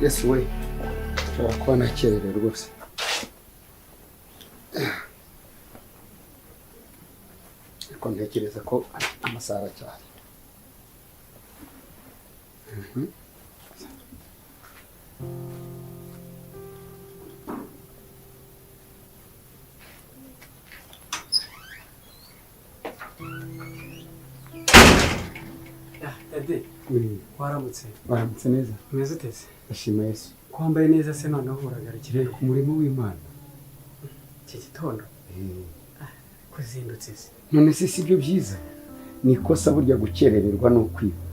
Yesu we, nshobora kuba nakererewe rwose, ariko ntekereza ko amasaha aracyari. Daddy, waramutse? Waramutse neza. Umeze uteze? Ndashima Yesu. Ko wambaye neza se, noneho uragarukira? Ku murimo w'Imana. Iki gitondo kuzindutse se? None se si byo byiza? Ni ikosa burya gukerererwa no kwiba.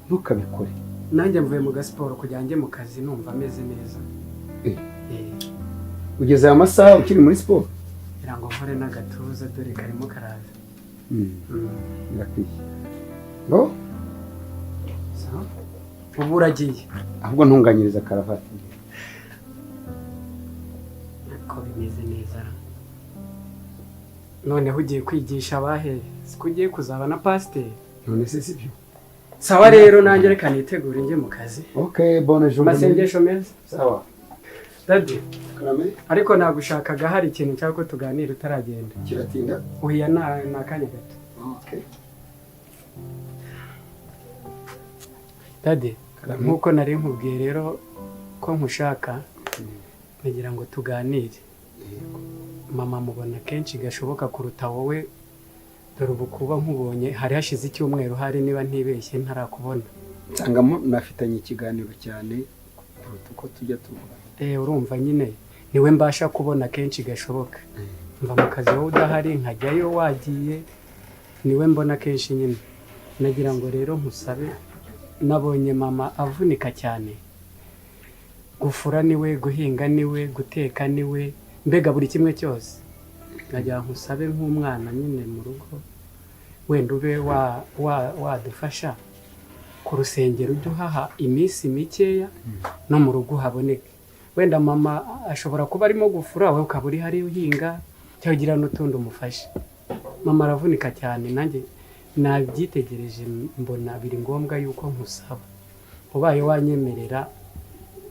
Ntukabikore. Nanjye mvuye mu gasiporo kugira njye mu kazi, numva ameze neza. Ugeze aya masaha ukiri muri siporo? Kugira ngo nkore n'agatuza, dore karimo karaza. Birakwiye ngo Sawa. Ubu uragiye? Ahubwo ntunganyiriza karavati. Ko bimeze neza, noneho ugiye kwigisha abahe? Siko ugiye kuzaba na pasiteri? None se si byo? Sawa rero, nanjye reka nitegure njye mu kazi. Okay, bonne journée. Amasengesho meza. Sawa. Daddy. Karame. Ariko nagushakaga, hari ikintu nshaka ko tuganira utaragenda. Kiratinda? Oya, ni akanya gato. Okay. Daddy. Karame. Nk'uko nari nkubwiye rero ko nkushaka, nagira ngo tuganire. Mama mubona kenshi gashoboka kuruta wowe, dore ubu kuba nkubonye hari hashize icyumweru, hari niba ntibeshye ntarakubona. Nsangamo nafitanye ikiganiro cyane kuruta uko tujya tuvuga. Urumva nyine niwe mbasha kubona kenshi gashoboka, mva mu kazi wowe udahari, nkajyayo wagiye, niwe mbona kenshi nyine. Nagira ngo rero nkusabe, nabonye mama avunika cyane, gufura niwe, guhinga niwe, guteka niwe, mbega buri kimwe cyose. Nagira ngo nkusabe nk'umwana nyine mu rugo, wenda ube wadufasha ku rusengero, ujye uhaha iminsi mikeya, no mu rugo haboneke. Wenda mama ashobora kuba arimo gufura, wowe ukaba uri hariya uhinga, cyangwa ugira n'utundi umufashe. Mama aravunika cyane, nanjye nabyitegereje mbona biri ngombwa yuko nkusaba. Ubaye wanyemerera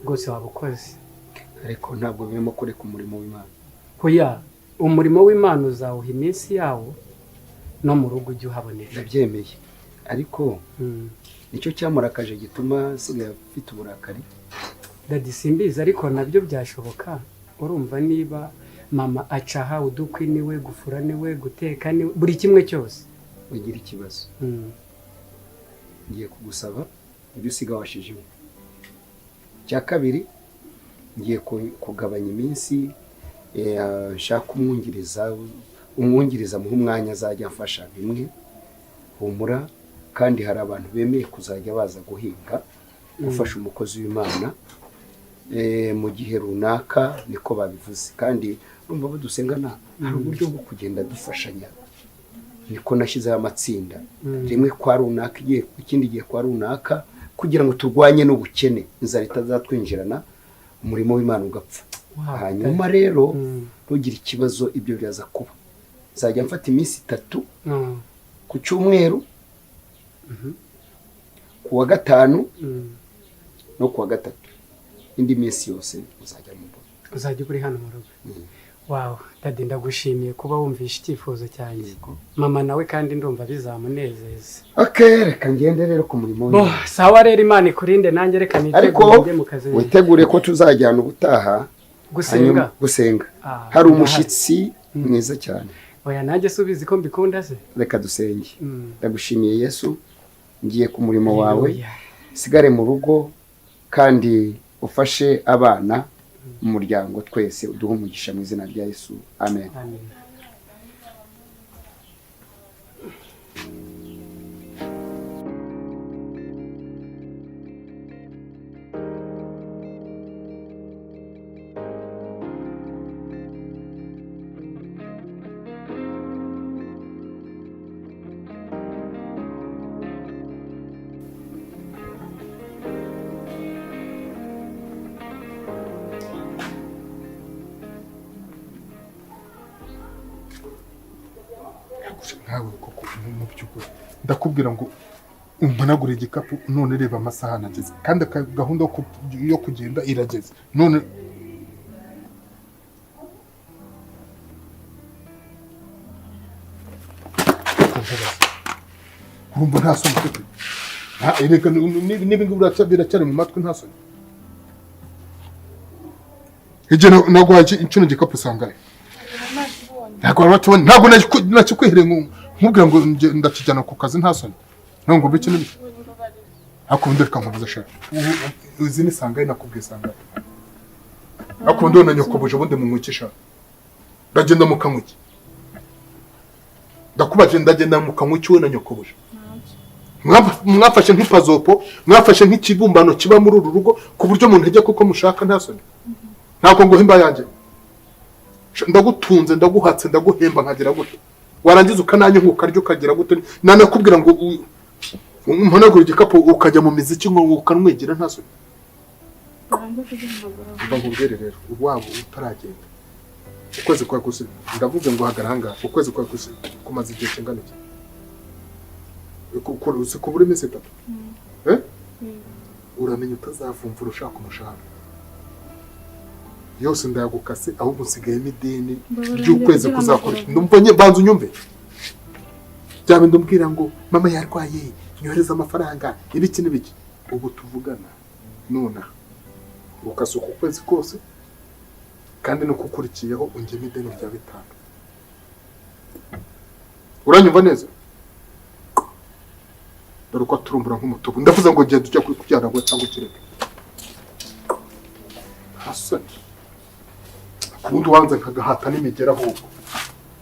rwose waba ukoze. Ariko ntabwo birimo kureka umurimo w'Imana. Hoya, umurimo w'Imana uzawuha iminsi yawo, no mu rugo ujye uhaboneka. Ndabyemeye, ariko nicyo cyamurakaje gituma nsigaye afite uburakari. Daddy, simbizi, ariko nabyo byashoboka. Urumva niba mama acaha udukwi niwe, gufura niwe, guteka niwe, buri kimwe cyose. Ugira ikibazo. Ngiye kugusaba ibyo usiga washijemo. Icya kabiri, ngiye kugabanya iminsi, nshaka umwungiriza, umwungiriza muhe umwanya azajya amfasha bimwe. Humura, kandi hari abantu bemeye kuzajya baza guhinga, gufasha umukozi w'Imana mu gihe runaka, niko babivuze. Kandi urumva abo dusengana hari uburyo bwo kugenda dufashanya, niko nashyizeho amatsinda, rimwe kwa runaka, igihe ikindi gihe kwa runaka, kugira ngo turwanye n'ubukene, inzara itazatwinjirana, umurimo w'Imana ugapfa. Hanyuma rero ntugire ikibazo, ibyo biraza kuba. Nzajya mfata iminsi 3 ku cyumweru, ku wa gatanu no ku wa gatatu, indi minsi yose uzajya mu rugo. Uzajya uba uri hano mu rugo. Wow, Daddy, ndagushimiye kuba wumvishe icyifuzo cyanjye. Mama nawe kandi ndumva bizamunezeza. Okay, reka ngende rero ku murimo Bo, w'Imana. sawa rero, Imana ikurinde, nanjye reka Ariko nitegure njye mu kazi. witegure ko tuzajyana ubutaha. Gusenga? Gusenga. Ah, Hari ndahari. umushyitsi mwiza cyane. Oya, nanjye se ubizi ko mbikunda se? Reka dusenge. Ndagushimiye Yesu, ngiye ku murimo wawe. Haleluya. Sigare mu rugo kandi ufashe abana mu muryango, twese uduhe umugisha mu izina rya Yesu, amen. Amen. Nkawe koko, mu by'ukuri ndakubwira ngo Umpanagura igikapu none reba amasaha nageze, kandi gahunda yo kugenda irageze none. Urumva nta soni ufite? Erega niba ngibi biracyari mu matwi, nta soni. Igihe naguhaye kino gikapu usangaye ntabwo wari wakibonye, ntabwo nakikwihereye ngo nkubwira ngo ndakijyana ku kazi, nta soni. Ntabwo ngo bike n'ibiki, ariko ubundi reka nkubuze shaka. Uzi ni sangahe? Nakubwiye sangahe? Ariko ubundi wenda nyokobuje, ubundi mu sha, ndagenda mu kanywa iki? Ndakubaje, ndagenda mu kanywa iki wowe na nyokobuje? Mwafashe nk'ipazopo, mwafashe nk'ikibumbano kiba muri uru rugo ku buryo umuntu ajya kuko mushaka, nta soni. Ntabwo nguhemba yanjye? Ndagutunze, ndaguhatse, ndaguhemba, nkagira gute, warangiza ukananyuha, ukarya, ukagira gute? Nanakubwira ngo umpanagure igikapu, ukajya mu miziki ngo ukanwigira, nta soni. Mva nkubwire rero, waba utaragenda ukwezi kwa gusa, ndavuze ngo hagara ahangaha. Ukwezi kwa gusa kumaze igihe kingana iki? Uzi kubura iminsi 3, eh? Uramenya utazavumvura ushaka umushahara yose ndayagukase, ahubwo nsigayemo ideni ry'ukwezi kuzakora. Ndumva banza unyumve. Bya bindi umbwira ngo mama yarwaye, nyohereza amafaranga, ibiki n'ibiki, ubu tuvugana nonaha ukase uku kwezi kose, kandi nuko ukurikiyeho ungemo ideni rya 5. Uranyumva neza? Dore uko aturumbura nk'umutubu. Ndavuze ngo genda ujya kubyara ngo cyangwa ukireke hasoni. Ubundi wanze nkagahata n'imigera, ahubwo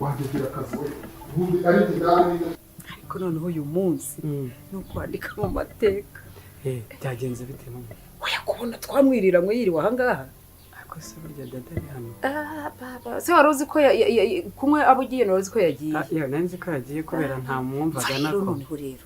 wandigira akazi we, ubundi ari indani. Ariko noneho uyu munsi ni ukwandika mu mateka. Byagenze bite mama? Oya, kubona twamwiriranywe yiriwe ahangaha. Ariko se burya dada ari hano? Ah, baba se, wari uzi ko kumwe abo ugiye, wari uzi ko yagiye? Ah, yewe, nari nzi ko yagiye kubera nta mwumvaga Rero nako. Noneho rero